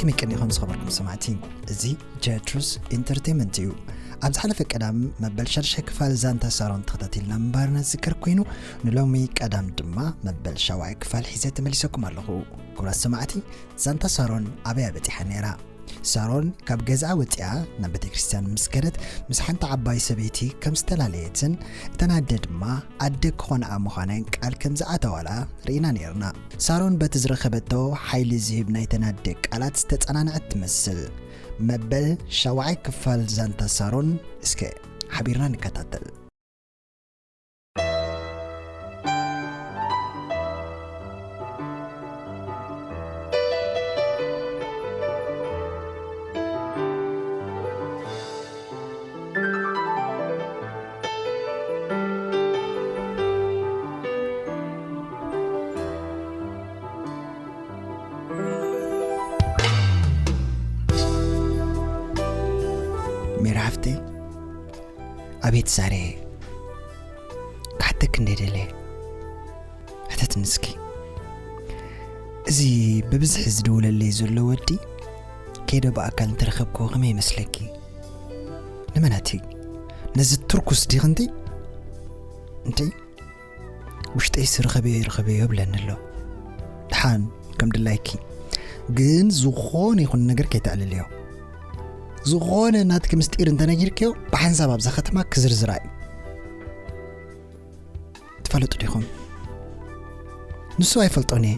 ከመይ ቀኒኹም ዝኸበርኩም ሰማዕቲ? እዚ ጀትሩስ ኢንተርቴይመንት እዩ። ኣብ ዝሓለፈ ቀዳም መበል ሻድሻይ ክፋል ዛንታ ሳሮን ተኸታቲልና ምንባርና ዝዝከር ኮይኑ፣ ንሎሚ ቀዳም ድማ መበል ሻውዓይ ክፋል ሒዘ ተመሊሰኩም ኣለኹ። ክቡራት ሰማዕቲ፣ ዛንታ ሳሮን ኣበይ በጺሓ ነይራ? ሳሮን ካብ ገዝኣ ወጺኣ ናብ ቤተክርስትያን ምስ ከደት፣ ምስ ሓንቲ ዓባይ ሰበይቲ ከም ዝተላለየትን እተን ኣደ ድማ ኣደ ክኾንኣ ምዃነን ቃል ከም ዝኣተዋላ ርኢና ነይርና። ሳሮን በቲ ዝረኸበቶ ሓይሊ ዝህብ ናይ ተን ኣደ ቃላት ዝተጸናንዐት ትመስል። መበል ሻውዓይ ክፋል ዛንታ ሳሮን እስከ ሓቢርና ንከታተል። ሜሪ ሓፍተይ፣ ኣቤት ሳሬ፣ ክሓተክ እንደ ደለ፣ ሕተትኒ እስኪ። እዚ ብብዝሒ ዝድውለለይ ዘሎ ወዲ፣ ከይደ ብኣካል እንተረኸብክዎ ከመይ ይመስለኪ? ንመናት እዩ? ነዚ ትርኩስ ዲኽንቲ? እንተይ? ውሽጠይስ ርኸበዮ፣ ርኸበዮ ይብለኒ ኣሎ። ደሓን፣ ከም ድላይኪ። ግን ዝኾነ ይኹን ነገር ከይተዕልልዮ። ዝኾነ ናትኪ ምስጢር እንተነጊርክዮ፣ ብሓንሳብ ኣብዛ ከተማ ክዝርዝራ እዩ። ትፋለጡ ዲኹም? ንሱ ኣይፈልጦን እየ።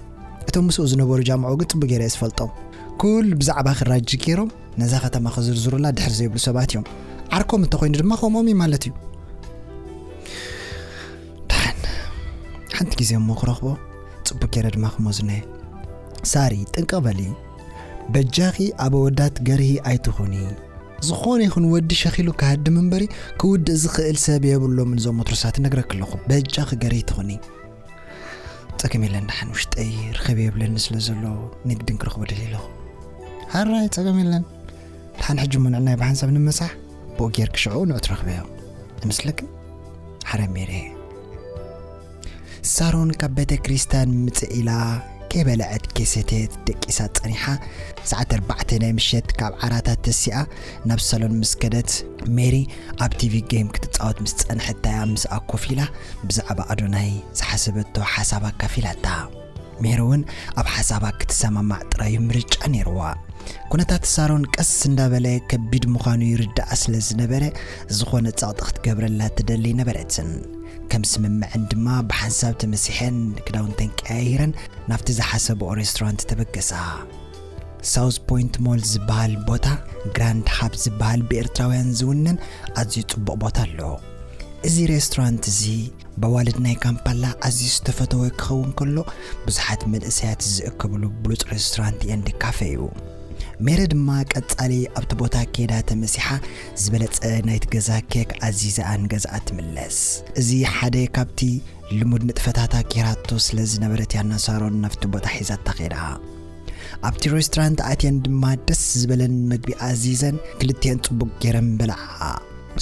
እቶም ምስኡ ዝነበሩ ጃምዖ ግን ጽቡቅ ገይረ እየ ዝፈልጦም። ኩሉ ብዛዕባ ክራጂ ገይሮም ነዛ ከተማ ክዝርዝሩላ ድሕር ዘይብሉ ሰባት እዮም። ዓርኮም እንተኾይኑ ድማ ከምኦም እዩ ማለት እዩ። ደሓን፣ ሓንቲ ግዜ እሞ ክረኽቦ፣ ጽቡቅ ገይረ ድማ ክሞዝነ እየ። ሳሪ፣ ጥንቅቕ በሊ። በጃኺ ኣብ ኣወዳት ገርሂ ኣይትኹኒ። ዝኾነ ይኹን ወዲ ሸኺሉ ክሃድም እምበሪ ክውድእ ዝኽእል ሰብ የብሎምን እዞም መትሮሳት እነግረኪ ኣለኹ። በጃኺ ገርሂ ትኹኒ። ጸገም የለን፣ ደሓን ውሽጠይ ርኸብ የብለኒ ስለ ዘሎ ንግድን ክረኽቦ ደልየ ኣለኹ። ሃራይ ጸገም የለን። ደሓን ሕጂ እሞ ንዕናይ ብሓንሳብ ንመሳሕ፣ ብኡ ጌርኪ ሽዑ ንዑ ትረኽብዮ። ይመስለኪ? ሓራይ ሜሬ። ሳሮን ካብ ቤተ ክርስቲያን ምጽእ ኢላ ከይበልዐት ከይሰተየት ደቂሳ ጸኒሓ፣ ሰዓት ኣርባዕተ ናይ ምሸት ካብ ዓራታ ተሲኣ ናብ ሳሎን ምስ ከደት፣ ሜሪ ኣብ ቲቪ ጌም ክትጻወት ምስ ጸንሐት እያ ምስኣ ኮፍ ኢላ ብዛዕባ ኣዶናይ ዝሓሰበቶ ሓሳብ ኣካፊላታ። ሜሪ እውን ኣብ ሓሳባ ክትሰማማዕ ጥራይ እዩ ምርጫ ነይርዋ። ኩነታት ሳሮን ቀስ እንዳበለ ከቢድ ምዃኑ ይርድኣ ስለ ዝነበረ፣ ዝኾነ ጸቕጢ ክትገብረላ ትደሊ ነበረትን። ከም ስምምዐን ድማ ብሓንሳብ ተመሲሐን ክዳውንተን ቀያይረን ናብቲ ዝሓሰብኦ ሬስቶራንት ተበገሳ። ሳውዝ ፖይንት ሞል ዝበሃል ቦታ፣ ግራንድ ሃብ ዝበሃል ብኤርትራውያን ዝውነን ኣዝዩ ጽቡቕ ቦታ ኣሎ። እዚ ሬስቶራንት እዚ በዋልድ ናይ ካምፓላ ኣዝዩ ዝተፈተወ ክኸውን ከሎ፣ ብዙሓት መንእሰያት ዝእከብሉ ብሉጽ ሬስቶራንት ኤንድ ካፌ እዩ። ሜሪ ድማ ቀጻሊ ኣብቲ ቦታ ከይዳ ተመሲሓ ዝበለጸ ናይቲ ገዛ ኬክ ኣዚዛኣን ገዝኣ ትምለስ። እዚ ሓደ ካብቲ ልሙድ ንጥፈታታ ጌራቶ ስለ ዝነበረት እያ ሳሮን ናብቲ ቦታ ሒዛታ ከይዳ። ኣብቲ ሬስቶራንት ኣትየን ድማ ደስ ዝበለን መግቢ ኣዚዘን ክልቲኤን ጽቡቕ ጌረን በልዓ።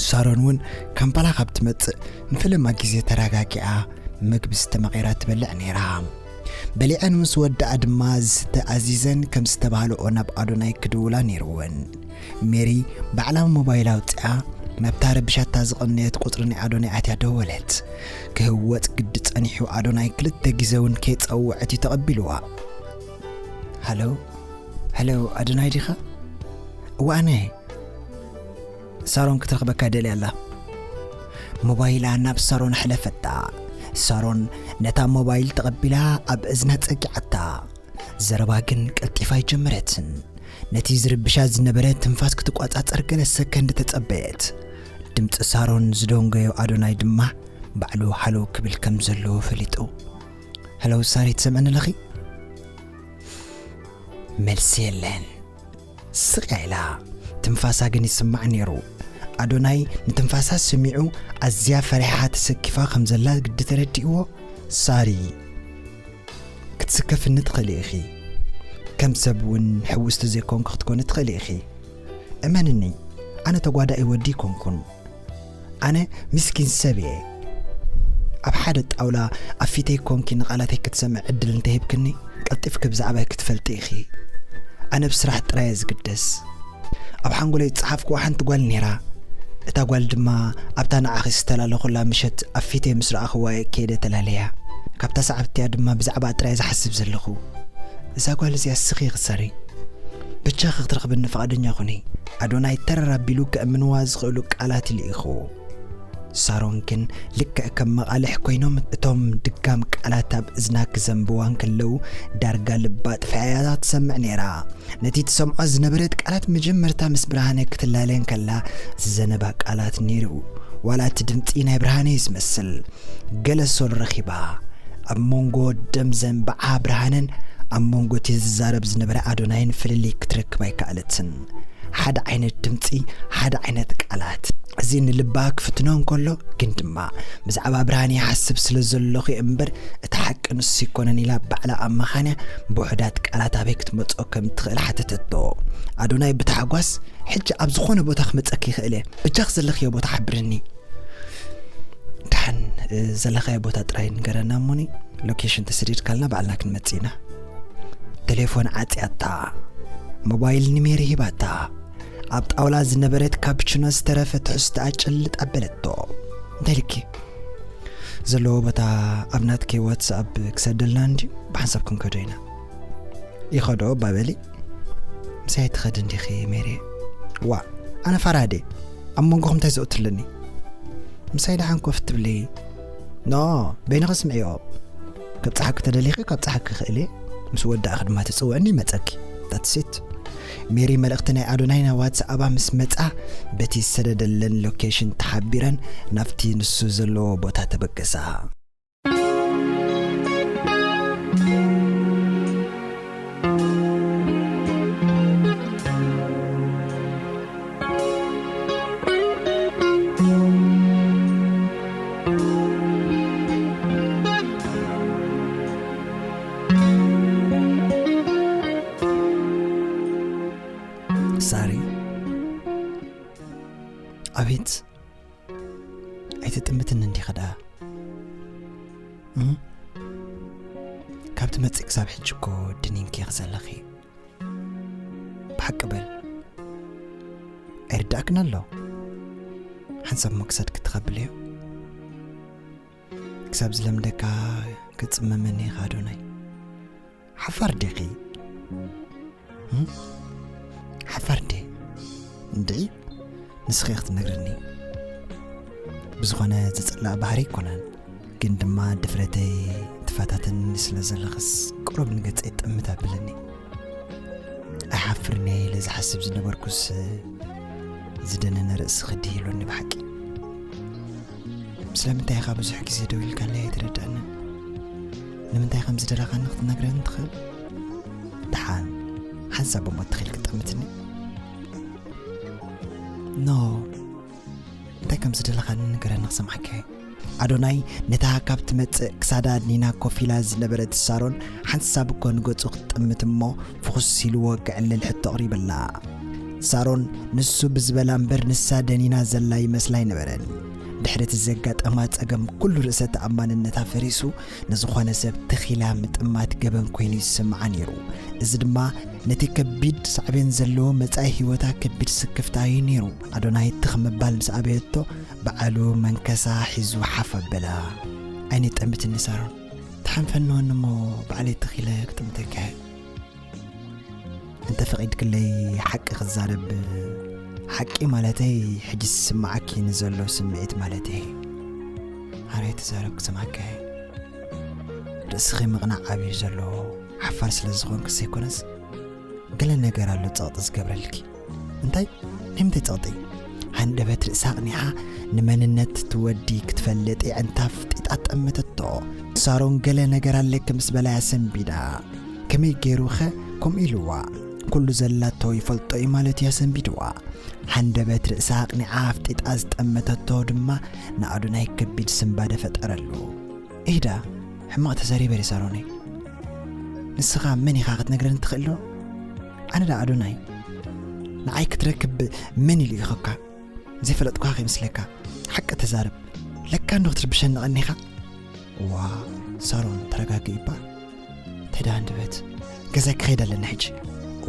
ሳሮን እውን ካምፓላ ካብ ትመጽእ ንፈለማ ግዜ ተረጋጊኣ መግቢ ዝተመቐራ ትበልዕ ነይራ። በሊዐን ምስ ወድኣ ድማ ዝስተ ኣዚዘን ከም ዝተባህልኦ ናብ ኣዶናይ ክድውላ ነይርወን። ሜሪ ባዕላ ሞባይል ኣውጺኣ ናብታ ረቢሻታ ዝቐነየት ቁጽሪ ናይ ኣዶናይ ኣትያ ደወለት። ክህወጽ ግዲ ጸኒሑ ኣዶናይ ክልተ ግዜ እውን ከይጸውዐት እዩ ተቐቢልዋ። ሃሎ፣ ሃሎ፣ ኣዶናይ ዲኻ? እወ ኣነ። ሳሮን ክትረኽበካ ደልያ ኣላ። ሞባይላ ናብ ሳሮን ኣሕለፈታ። ሳሮን ነታ ሞባይል ተቐቢላ ኣብ እዝና ጸጊዓታ። ዘረባ ግን ቀልጢፋ ኣይጀመረትን። ነቲ ዝርብሻ ዝነበረ ትንፋስ ክትቆጻጸር ገለ ሰከንድ ተጸበየት። ድምጺ ሳሮን ዝደንገዮ ኣዶናይ ድማ ባዕሉ ሃሎ ክብል ከም ዘለዎ ፈሊጡ። ሃሎ ሳሪ፣ ትሰምዕኒ ኣለኺ? መልሲ የለን። ስቕ ኢላ። ትንፋሳ ግን ይስማዕ ነይሩ። ኣዶናይ ንትንፋሳ ሰሚዑ ኣዝያ ፈሪሓ ተሰኪፋ ከም ዘላ ግዲ ተረዲእዎ። ሳሪ፣ ክትስከፍኒ ትኽእሊ ኢኺ። ከም ሰብ እውን ሕውስቲ ዘይኮንኩ ክትኮኒ ትኽእሊ ኢኺ። እመንኒ፣ ኣነ ተጓዳኢ ወዲ ኣይኮንኩን። ኣነ ምስኪን ሰብ እየ። ኣብ ሓደ ጣውላ ኣብ ፊተይ ኮንኪ ንቓላተይ ክትሰምዕ ዕድል እንተሂብክኒ፣ ቀልጢፍኪ ብዛዕባይ ክትፈልጢ ኢኺ። ኣነ ብስራሕ ጥራይ እየ ዝግደስ። ኣብ ሓንጎለይ ዝጸሓፍኩዋ ሓንቲ ጓል ነይራ። እታ ጓል ድማ ኣብታ ንዓኺ ዝተላለኹላ ምሸት ኣብ ፊተይ ምስ ረኣኽዋ እየ ከይደ ተላለያ። ካብታ ሰዓት እቲኣ ድማ ብዛዕባ ጥራይ ዝሓስብ ዘለኹ። እዛ ጓል እዚኣ እስኺ ኢኺ ሳሪ። በጃኺ ክትረኽብኒ ፍቓደኛ ኩኒ። ኣዶናይ ተረር ኣቢሉ ከእምንዋ ዝኽእሉ ቃላት ኢሉ ኢኹ። ሳሮን ግን ልክዕ ከም መቓልሕ ኮይኖም እቶም ድጋም ቃላት ኣብ እዝና ክዘንብዋ እንከለዉ ዳርጋ ልባ ጥፍኣያ ትሰምዕ ነይራ። ነቲ ትሰምዖ ዝነበረት ቃላት መጀመርታ ምስ ብርሃነ ክትላለ እንከላ ዝዘነባ ቃላት ነይሩ። ዋላ እቲ ድምጺ ናይ ብርሃነ እዩ ዝመስል። ገለ ሶል ረኺባ። ኣብ መንጎ ደም ዘንብዓ ብርሃነን ኣብ መንጎ እቲ ዝዛረብ ዝነበረ ኣዶናይን ፍልልይ ክትረክብ ኣይከኣለትን። ሓደ ዓይነት ድምጺ፣ ሓደ ዓይነት ቃላት። እዚ ንልባ ክፍትኖ እንከሎ ግን ድማ ብዛዕባ ብርሃን ይሓስብ ስለ ዘለኹ እየ እምበር እቲ ሓቂ ንሱ ኣይኮነን ኢላ ባዕላ ኣብ መኻንያ ብውሑዳት ቃላት ኣበይ ክትመጽኦ ከም እትኽእል ሓተተቶ። ኣዶናይ ብታሕጓስ ሕጂ ኣብ ዝኾነ ቦታ ክመጸኪ ይኽእል እየ። በጃኺ ዘለኽዮ ቦታ ሓብርኒ። ደሓን፣ እ፣ ዘለኻዮ ቦታ ጥራይ ንገረና እሞኒ፣ ሎኬሽን ተሰዲድካልና ባዕልና ክንመጽእ ኢና። ቴሌፎን ዓጽያታ። ሞባይል ንሜሪ ሂባታ። ኣብ ጣውላ ዝነበረት ካፕችኖ ዝተረፈ ትሕዝቶኣ ጭልጥ ኣበለቶ። እንታይ ኢልኪ? ዘለዎ ቦታ ኣብ ናትኪ ዋትስኣፕ ክሰደልና እንድዩ፣ ብሓንሳብ ክንከዶ ኢና። ይኸዶ ባበሊ። ምሳይ ትኸዲ እንዲኺ ሜሪ? ዋ፣ ኣነ ፋራ ድየ? ኣብ መንጎኹም እንታይ ዘእቱ ኣለኒ? ምሳይ ደሓን ኮፍ ትብሊ? ኖ፣ በይንኺ ስምዕዮ። ከብጽሓኪ ተደሊኺ ከብጽሓኪ ይኽእል እየ። ምስ ወዳእኺ ድማ ትጽውዕኒ ይመጸኪ። That's it። ሜሪ መልእኽቲ ናይ ኣዶናይ ናብ ዋትስኣባ ምስ መጻ በቲ ዝሰደደለን ሎኬሽን ተሓቢረን ናብቲ ንሱ ዘለዎ ቦታ ተበገሳ። ሳሪ፣ ኣቤት፣ ኣይትጥምትኒ እንዲኺ ደኣ። እም? ካብ ትመጽእ ክሳብ ሕጂ እኮ ድኒንኪ ኢኺ ዘለኺ። ብሓቂ በል። ኣይርዳእክን ኣሎ። ሓንሳብ እሞ ክሳድኪ ተኸብልዮ። ክሳብ ዝለምደካ ክትጽመመኒ ኢኻ ኣዶናይ። ሓፋር ዲኺ? እም? ሓፋር ድየ? እንድዒ፣ ንስኺ ኢኺ ክትነግርኒ። ብዝኾነ ዝጽላእ ባህሪ ኣይኮነን፣ ግን ድማ ድፍረተይ ትፈታተንኒ ስለ ዘለኽስ ቁሩብ ንገጸይ ጥምት ኣብለኒ። ኣይሓፍርን እየ ኢለ ዝሓስብ ዝነበርኩስ ዝደነነ ርእሲ ክድሂሉኒ ብሓቂ። ስለምንታይ ኢኻ ብዙሕ ግዜ ደው ኢልካለይ ኣይተረድኣንን? ንምንታይ ከም ዝደለኻኒ ክትነግረኒ ትኽእል? ደሓን፣ ሓንሳብ እሞ ትኽእል ክትጠምትኒ? ኖ፣ እንታይ ከም ዝደለኻኒ ንገረኒ ክሰምዓካ እየ። ኣዶናይ ነታ ካብ ትመጽእ ክሳዳ ኣድኒና ኮፍ ኢላ ዝነበረት ሳሮን ሓንሳብ እኮ ንገጹ ክትጥምት እሞ ፍኹስ ኢልዎ ከዕልል ሕቶ ኣቕሪበላ። ሳሮን ንሱ ብዝበላ እምበር ንሳ ደኒና ዘላ ይመስላ ኣይነበረን። ድሕሪ እቲ ዘጋጠማ ጸገም ኩሉ ርእሰ ተኣማንነታ ፈሪሱ ንዝኾነ ሰብ ትኺላ ምጥማት ገበን ኮይኑ ይስምዓ ነይሩ። እዚ ድማ ነቲ ከቢድ ሳዕቤን ዘለዎ መጻኢ ህይወታ ከቢድ ስክፍታ እዩ ነይሩ። ኣዶናይ ትኽ ምባል ምስ ኣበየቶ በዓሉ መንከሳ ሒዙ ሓፍ ኣበላ። ኣይኒ ጠምትኒ ሳሮን፣ ተሓንፈንወኒ እሞ ባዕለይ ትኺለ ክጥምተካ እየ። እንተ ፈቒድክለይ ሓቂ ክዛረብ፣ ሓቂ ማለተይ ሕጂ ዝስምዓኪ ንዘሎ ስምዒት ማለተይ። ሓራይ ተዛረብ ክሰምዓካ እየ። ርእስኺ ምቕናዕ ኣብዩ ዘሎ ሓፋር ስለ ዝኾንኪ ዘይኮነስ፣ ገለ ነገር ኣሎ ጸቕጢ ዝገብረልኪ። እንታይ? ናይ ምንታይ ጸቕጢ? ሃንደበት ርእሳ ኣቕኒዓ ንመንነት እቲ ወዲ ክትፈልጥ የዕንታ ኣፍጢጣ ጠመተቶ። ሳሮን ገለ ነገር ኣለኪ ምስ በላያ ሰንቢዳ። ከመይ ገይሩኸ ከምኡ ኢልዋ? ኩሉ ዘላቶ ይፈልጦ እዩ ማለት እያ ሰንቢድዋ። ሃንደበት ርእሳ ኣቕኒዓ ኣፍጢጣ ዝጠመተቶ ድማ ንኣዶናይ ከቢድ ስንባደ ፈጠረሉ። ኢዳ ሕማቕ ተዛሪበ ዲ ሳሮነይ? ንስኻ መን ኢኻ ክትነግረኒ ትኽእል ዶ? ኣነ ዳ ኣዶናይ? ንዓይ ክትረክብ መን ኢሉ ኢኸካ? ዘይፈለጥኳ ከይመስለካ። ሓቂ ተዛረብ። ለካ እንዶ ክትርብሸኒ ቀኒኻ? ዋ፣ ሳሮን ተረጋግኢ እባ። እንታይ ደኣ ሃንደበት? ገዛይ ክኸይድ ኣለኒ ሕጂ።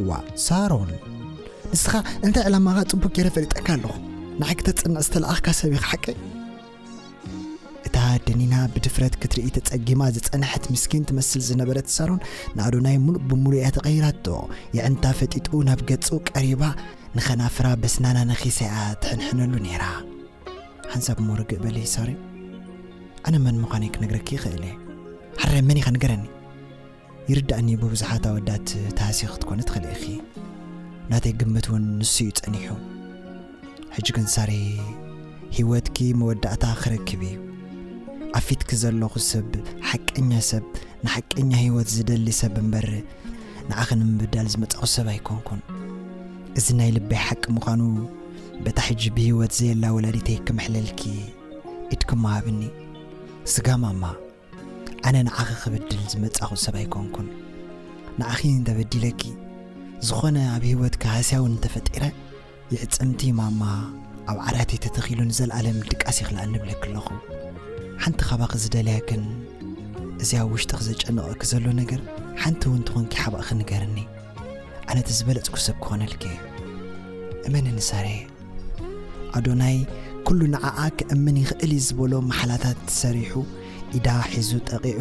እዋ ሳሮን፣ ንስኻ እንታይ ዕላማኻ ጽቡቅ ገይረ ፈሊጠካ ኣለኹ። ንዓይ ክተጽንዕ ዝተለኣኽካ ሰብ ኢኻ ሓቀይ? እታ ደኒና ብድፍረት ክትርኢ ተጸጊማ ዝጸንሐት ምስኪን ትመስል ዝነበረት ሳሮን ንኣዶናይ ሙሉእ ብሙሉእ እያ ተቐይራቶ። የዕንታ ፈጢጡ ናብ ገጹ ቀሪባ ንኸናፍራ በስናና ነኺሳ እያ ትሕንሕነሉ ነይራ። ሓንሳብ እሞ ርግእ በሊ ሳሪ፣ ኣነ መን ምዃነይ ክነግረኪ ይኽእል እየ። ሕረ መን ኢኻ ንገረኒ። ይርዳእኒ ብብዙሓት ኣወዳት ተሃስየ ክትኮኒ ትኽእሊ ኢኺ። ናተይ ግምት እውን ንሱ እዩ ጸኒሑ። ሕጂ ግን ሳሪ፣ ህይወትኪ መወዳእታ ክረክብ እዩ። ኣብ ፊትኪ ዘለኹ ሰብ ሓቀኛ ሰብ፣ ንሓቀኛ ህይወት ዝደሊ ሰብ እምበር ንዓኺ ንምብዳል ዝመጻኹ ሰብ ኣይኮንኩን። እዚ ናይ ልበይ ሓቂ ምዃኑ በታ ሕጂ ብህይወት ዘየላ ወላዲተይ ክምሕለልኪ ኢድኪ እሞ ሃብኒ። ስጋ ማማ፣ ኣነ ንዓኺ ክብድል ዝመጻኹ ሰብ ኣይኮንኩን። ንዓኺ እንተበዲለኪ፣ ዝኾነ ኣብ ህይወትኪ ሃስያ እውን እንተፈጢረ፣ የዕጽምቲ ማማ ኣብ ዓራተይ ተተኺሉ ንዘለኣለም ድቃስ ይኽልኣኒ እብለኪ ኣለኹ። ሓንቲ ካባኺ ዝደልያ ግን እዚ ኣብ ውሽጥኺ ዘጨንቐኪ ዘሎ ነገር ሓንቲ እውን ትኾንኪ ሓባእኺ ንገርኒ። ኣነ እቲ ዝበለጽኩ ሰብ ክኾነልኪ እየ። እመንኒ ሳሬ። ኣዶናይ ኩሉ ንዓኣ ክእምን ይኽእል እዩ ዝበሎ መሓላታት ሰሪሑ፣ ኢዳ ሒዙ ጠቒዑ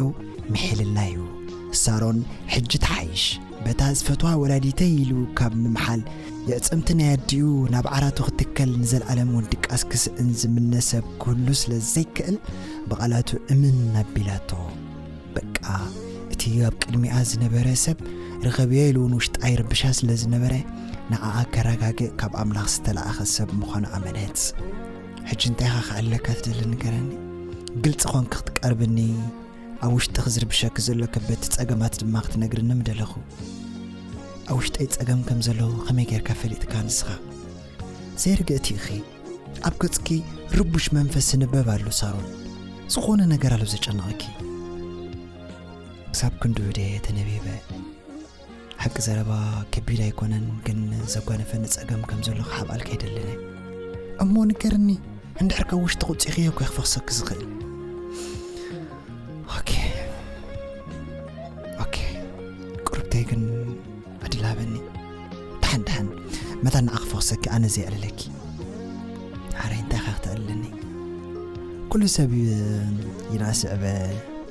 ምሒልላ እዩ። ሳሮን ሕጂ ትሓይሽ። በታ ዝፈትዋ ወላዲተይ ኢሉ ካብ ምምሓል፣ የዕጽምቲ ናይ ኣዲኡ ናብ ዓራቱ ክትከል ንዘለኣለም እውን ድቃስ ክስእን ዝምነ ሰብ ክህሉ ስለ ዘይክእል፣ ብቓላቱ እምን ኣቢላቶ። በቃ፣ እቲ ኣብ ቅድሚኣ ዝነበረ ሰብ ርኸብዮ ኢሉ እውን ውሽጣ ይርብሻ ስለ ዝነበረ፣ ንዓኣ ከረጋግእ ካብ ኣምላኽ ዝተላእኸ ሰብ ምዃኑ ኣመነት። ሕጂ እንታይ ኢኻ ክዕለካ ትደሊ ንገረኒ? ግልጺ ኾንኪ ክትቀርብኒ፣ ኣብ ውሽጥኺ ዝርብሸኪ ዘሎ ከበድቲ ጸገማት ድማ ክትነግርኒ ምደለኹ። ኣብ ውሽጠይ ጸገም ከም ዘሎ ከመይ ጌርካ ፈሊጥካ ንስኻ? ዘይርግእቲ ኢኺ። ኣብ ገጽኪ ርቡሽ መንፈስ ይንበብ ኣሎ ሳሮን። ዝኾነ ነገር ኣሎ ዘጨንቐኪ። ክሳብ ክንድኡ ድየ ተነቢበ? ሓቂ ዘረባ ከቢድ ኣይኮነን፣ ግን ዘጓነፈኒ ጸገም ከም ዘሎ ክሓብኣልካ ኣይደልን እየ። እሞ ንገርኒ፣ እንድሕር ካብ ውሽጢ ቁጺኽዮ እኮ ክፈኽሰኪ ዝኽእል። ኦኬ። ኦኬ። ቁርብተይ ግን ዕድል ሃበኒ። ደሓን ደሓን፣ መታን ንዓኺ ክፈኽሰኪ ኣነ ዘየዕልለኪ። ሓራይ እንታይ ኢኻ ክተዕልለኒ? ኩሉ ሰብ ይንኣስ ይዕበ፣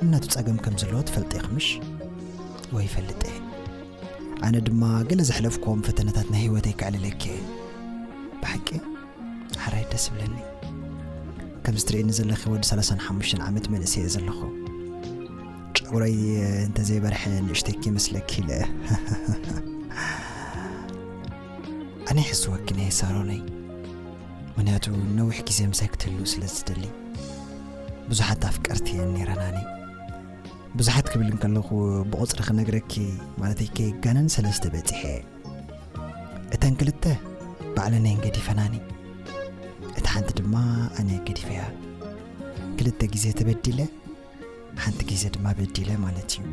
እናቱ ጸገም ከም ዘለዎ ትፈልጢ ኢኺ ምሽ? ወይ ይፈልጥ እየ። ኣነ ድማ ገለ ዘሕለፍክዎም ፈተነታት ናይ ህይወተይ ከዕልለኪ እየ። ብሓቂ ሓራይ ደስ ይብለኒ። ከምዚ ትርእይኒ ዘለኺ ወዲ ሰላሳን ሓሙሽተን ዓመት መንእሰይ እየ ዘለኹ። ጨጉረይ እንተዘይበርሐ ንእሽተይኪ ይመስለኪ ኢለ። ኣነ ይሕስወኪ ነየ ሳሮነይ። ምኽንያቱ ነዊሕ ግዜ ምሳይ ክትህልው ስለ ዝደሊ። ብዙሓት ኣፍቀርቲ እየን ነይረናኒ። ብዙሓት ክብል እንከለኹ ብቑጽሪ ክነግረኪ ማለተይ ከይጋነን ሰለስተ በጺሐ እየ። እተን ክልተ ባዕለን እየን ገዲፈናኒ። እታ ሓንቲ ድማ ኣነ ገዲፈያ። ክልተ ግዜ ተበዲለ፣ ሓንቲ ግዜ ድማ በዲለ ማለት እዩ።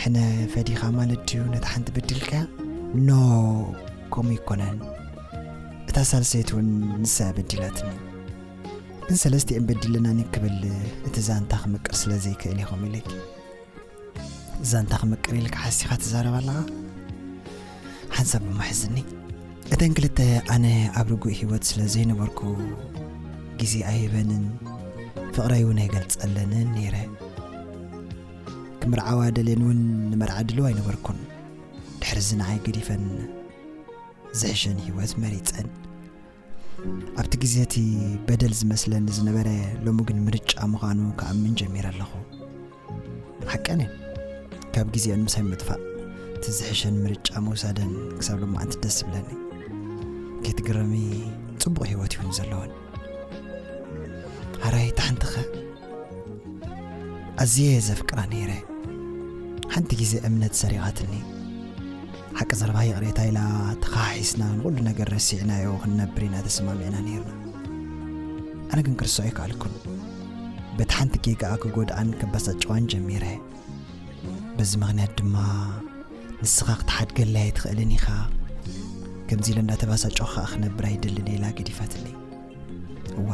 ሕነ ፈዲኻ ማለት ድዩ ነታ ሓንቲ በዲልካያ? ኖ፣ ከምኡ ኣይኮነን። እታ ሳልሰይቲ እውን ንሳ እያ በዲላትኒ። ግን ሰለስቲኤን በዲለናኒ ክብል እቲ ዛንታ ክምቅር ስለ ዘይክእል ኢኹም ኢለኪ። ዛንታ ክምቅር ኢልካ ሓሲኻ ትዛረብ ኣለኻ? ሓንሳብ እሞ ሕዝኒ። እተን ክልተ ኣነ ኣብ ርጉእ ህይወት ስለ ዘይነበርኩ ግዜ ኣይህበንን፣ ፍቕረይ እውን ኣይገልጸለንን ነይረ። ክምርዓዋ ደልየን እውን ንመርዓ ድልው ኣይነበርኩን። ድሕሪ እዚ ንዓይ ገዲፈን ዝሕሸን ህይወት መሪጸን። ኣብቲ ግዜ እቲ በደል ዝመስለኒ ዝነበረ ሎሚ ግን ምርጫ ምዃኑ ክኣምን ጀሚረ ኣለኹ። ሓቀን እየን። ካብ ግዜኣን ምሳይ ምጥፋእ እቲ ዝሕሸን ምርጫ ምውሳደን ክሳብ ሎማዓንቲ ደስ ዝብለኒ። ከይትግረሚ ጽቡቕ ህይወት ይኹን ዘለወን። ሓራይ እታ ሓንቲኸ? ኣዝየ እየ ዘፍቅራ ነይረ። ሓንቲ ግዜ እምነት ሰሪቓትኒ። ሓቂ ዘረባ ይቕሬታ ኢላ ተኸሓሒስና ንኹሉ ነገር ረሲዕናዮ ክንነብር ኢና ተሰማሚዕና ነይርና። ኣነ ግን ክርስዖ ኣይከኣልኩን። በቲ ሓንቲ ጌጋኣ ክጎድኣን ከባሳጭዋን ጀሚረ። በዚ ምኽንያት ድማ ንስኻ ክትሓድገለይ ኣይትኽእልን ኢኻ። ከምዚ ኢለ እንዳተባሳጨኹ ኸኣ ክነብር ኣይደልን ኢላ ገዲፋትለይ። እዋ፣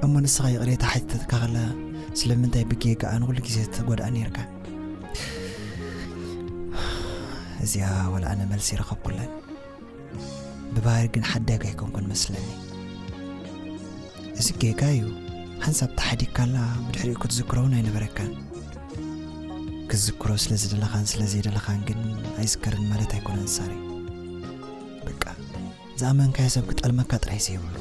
እሞ ንስኻ ይቕሬታ ሓቲተትካ ኸላ ስለምንታይ ብጌጋኣ ንኹሉ ግዜ ትጎድኣ ነይርካ? እዚኣ ዋላ ኣነ መልሲ ይረኸብኩላን። ብባህሪ ግን ሓዳግ ኣይኮንኩን መስለኒ። እዚ ጌጋ እዩ። ሓንሳብ ተሓዲግካላ ብድሕሪኡ ክትዝክሮ እውን ኣይነበረካን። ክዝክሮ ስለ ዝደለኻን ስለ ዘይደለኻን ግን ኣይዝከርን ማለት ኣይኮነን ሳሪ። በቃ ዝኣመንካዮ ሰብ ክጠልመካ ጥራይ ዘይብሉ።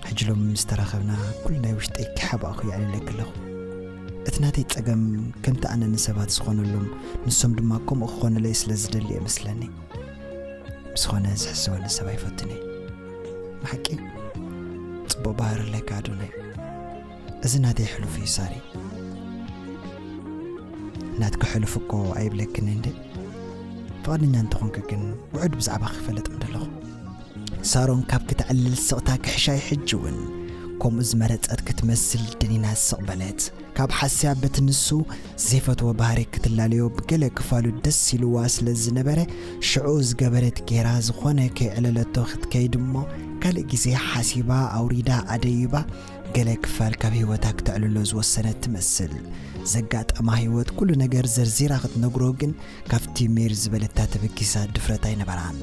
ሕጂ ሎም ምስ ተራኸብና ኩሉ ናይ ውሽጠይ ክሓባእኹ የዕልለኪ ኣለኹ። እቲ ናተይ ጸገም ከምቲ ኣነ ንሰባት ዝኾነሎም ንሶም ድማ ከምኡ ክኾነለይ ስለ ዝደሊ እየ መስለኒ። ብዝኾነ ዝሕስወኒ ሰብ ኣይፈቱን እየ። ብሓቂ ጽቡቕ ባህሪ ኣለካ ኣዶናይ። እዚ ናተይ ሕሉፍ እዩ ሳሪ። ናትኪ ሕሉፍ እኮ ኣይብለክን እንዴ። ፍቓደኛ እንተኾንኪ ግን ውዕድ ብዛዕባ ክፈልጥ ምደለኹ። ሳሮን ካብ ክትዕልል ስቕታ ክሕሻይ ሕጂ እውን ከምኡ ዝመረጸት ክትመስል ድኒና ስቕ በለት። ካብ ሓስያ በቲ ንሱ ዘይፈትዎ ባህሪ ክትላለዮ ብገለ ክፋሉ ደስ ኢልዋ ስለ ዝነበረ ሽዑ ዝገበረት ጌራ ዝኾነ ከይዕለለቶ ክትከይድ እሞ ካልእ ግዜ ሓሲባ ኣውሪዳ ኣደይባ ገለ ክፋል ካብ ህይወታ ክተዕልሎ ዝወሰነት ትመስል። ዘጋጠማ ህይወት ኩሉ ነገር ዘርዚራ ክትነግሮ ግን ካብቲ ሜሪ ዝበለታ ተበጊሳ ድፍረት ኣይነበራን።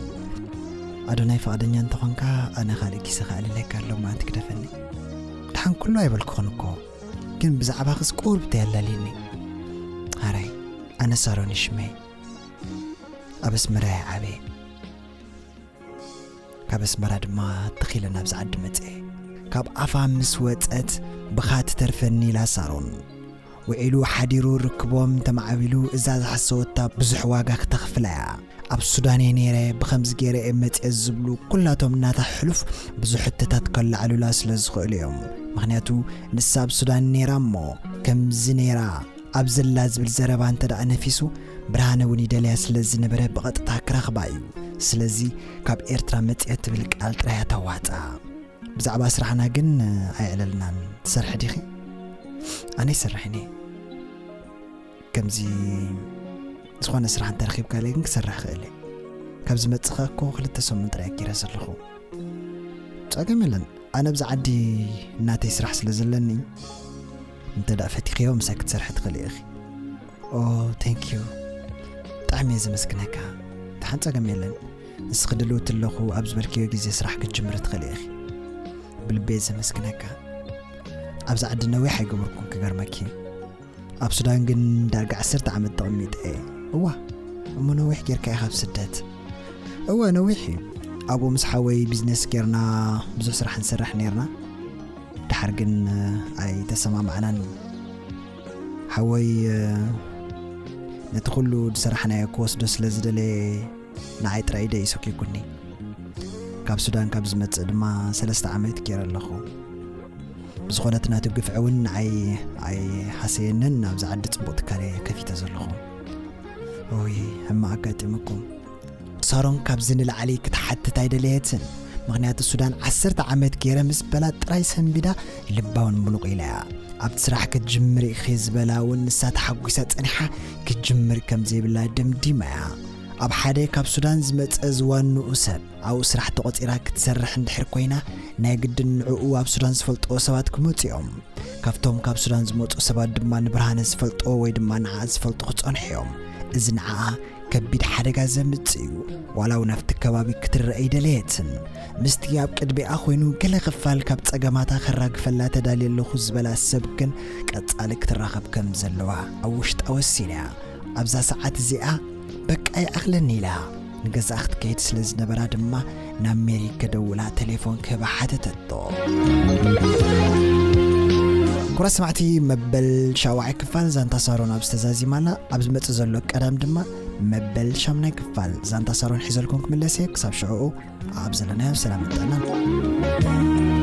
ኣዶናይ ፍቓደኛ እንተኾንካ ኣነ ካልእ ግዜ ከዕልለካ ኣሎ መዓንቲ ክደፈኒ። ደሓን ኩሉ ኣይበልኩኽን እኮ ግን ብዛዕባኽስ ቁርብቲ ኣላልየኒ። ሓራይ ኣነ ሳሮን እዩ ሽመይ። ኣብ ኣስመራ እየ ዓብየ። ካብ ኣስመራ ድማ ተኺለ ናብዚ ዓዲ መጽኤ። ካብ ኣፋ ምስ ወጸት ብኻ ትተርፈኒ ኢላ ሳሮን። ውዒሉ ሓዲሩ ርክቦም ተማዕቢሉ እዛ ዝሓሰወታ ብዙሕ ዋጋ ክተኽፍላ እያ። ኣብ ሱዳን እየ ነይረ ብኸምዚ ገይረ እየ መጽኤ ዝብሉ ኩላቶም ናታ ሕሉፍ ብዙሕ ሕቶታት ከላዕሉላ ስለ ዝኽእሉ እዮም። ምኽንያቱ ንሳ ኣብ ሱዳን ነይራ እሞ ከምዚ ነይራ ኣብ ዘላ ዝብል ዘረባ እንተ ደኣ ነፊሱ ብርሃነ እውን ይደልያ ስለ ዝነበረ ብቐጥታ ክረኽባ እዩ። ስለዚ ካብ ኤርትራ መጽኤ ትብል ቃል ጥራይ እያ ተዋጻ። ብዛዕባ ስራሕና ግን ኣየዕለልናን። ትሰርሒ ዲኺ? ኣነ ይሰርሕን እየ። ከምዚ ዝኾነ ስራሕ እንተረኺብካለይ ግን ክሰርሕ ክእል እየ። ካብ ዝመጽእ ኸኣ እኮ ክልተ ሰሙን ጥራይ ኣኪረ ዘለኹ። ጸገም የለን። ኣነ ኣብዚ ዓዲ ናተይ ስራሕ ስለ ዘለኒ እንተ ደኣ ፈቲኽዮ ምሳይ ክትሰርሒ ትኽእሊ ኢኺ። ኦ፣ thank you። ብጣዕሚ እየ ዘመስግነካ። ደሓን ጸገም የለን። ንስኺ ድልውቲ ኣለኹ ኣብ ዝበልክዮ ግዜ ስራሕ ክትጅምሪ ትኽእሊ ኢኺ። ብልቢ እየ ዘመስግነካ። ኣብዚ ዓዲ ነዊሕ ኣይገበርኩን ክገርመኪ። ኣብ ሱዳን ግን ዳርጋ ዓሰርተ ዓመት ተቐሚጠ እየ። እዋ፣ እሞ ነዊሕ ጌርካ ኢኻ ኣብ ስደት? እወ፣ ነዊሕ እዩ። ኣብኡ ምስ ሓወይ ቢዝነስ ጌርና ብዙሕ ስራሕ ንሰርሕ ኔርና። ደሓር ግን ኣይተሰማማዕናን። ሓወይ ነቲ ኩሉ ዝሰራሕናዮ ክወስዶ ስለ ዝደለየ ንዓይ ጥራይ ኢደይ ሰኪኩኒ። ካብ ሱዳን ካብ ዝመጽእ ድማ ሰለስተ ዓመት ገይረ ኣለኹ። ብዝኾነ እቲ ናቱ ግፍዒ እውን ንዓይ ኣይሃሰየንን፣ ኣብዚ ዓዲ ጽቡቕ ትካል እየ ከፊተ ዘለኹ። ኦይ፣ ሕማቕ ኣጋጢሙኩም። ሳሮን ካብዚ ንላዕሊ ክትሓትት ኣይደለየትን። ምኽንያቱ ሱዳን ዓሰርተ ዓመት ገይረ ምስ በላ ጥራይ ሰንቢዳ ልባ እውን ምሉቕ ኢላ እያ። ኣብቲ ስራሕ ክትጅምር ኢኺ ዝበላ እውን ንሳ ተሓጒሳ ጸኒሓ ክትጅምር ከም ዘይብላ ደምዲማ እያ። ኣብ ሓደ ካብ ሱዳን ዝመጸ ዝዋንኡ ሰብ ኣብኡ ስራሕ ተቖጺራ ክትሰርሕ እንድሕር ኮይና ናይ ግድን ንዕኡ ኣብ ሱዳን ዝፈልጥዎ ሰባት ክመጹ እዮም። ካብቶም ካብ ሱዳን ዝመጹ ሰባት ድማ ንብርሃነ ዝፈልጥዎ ወይ ድማ ንዓኣ ዝፈልጡ ክጸንሑ እዮም። እዚ ንዓኣ ከቢድ ሓደጋ ዘምጽእ እዩ። ዋላ እውን ኣብቲ ከባቢ ክትረአ ኣይደለየትን። ምስቲ ኣብ ቅድሚኣ ኮይኑ ገለ ክፋል ካብ ጸገማታ ከራግፈላ ተዳልየ ኣለኹ ዝበላ ሰብ ግን ቀጻሊ ክትራኸብ ከም ዘለዋ ኣብ ውሽጣ ወሲና እያ። ኣብዛ ሰዓት እዚኣ በቃ ይኣኽለኒ ኢላ ንገዛኣ ክትከይድ ስለ ዝነበራ ድማ ናብ ሜሪ ከደውላ ቴሌፎን ክህባ ሓተተቶ። ክቡራት ሰማዕቲ፣ መበል ሻውዓይ ክፋል ዛንታ ሳሮን ኣብዚ ተዛዚማ ኣላ። ኣብ ዝመጽእ ዘሎ ቀዳም ድማ መበል ሻምናይ ክፋል ዛንታ ሳሮን ሒዘልኩም ክምለስ እየ። ክሳብ ሽዕኡ ኣብ ዘለናዮ ሰላም ጥዕናን።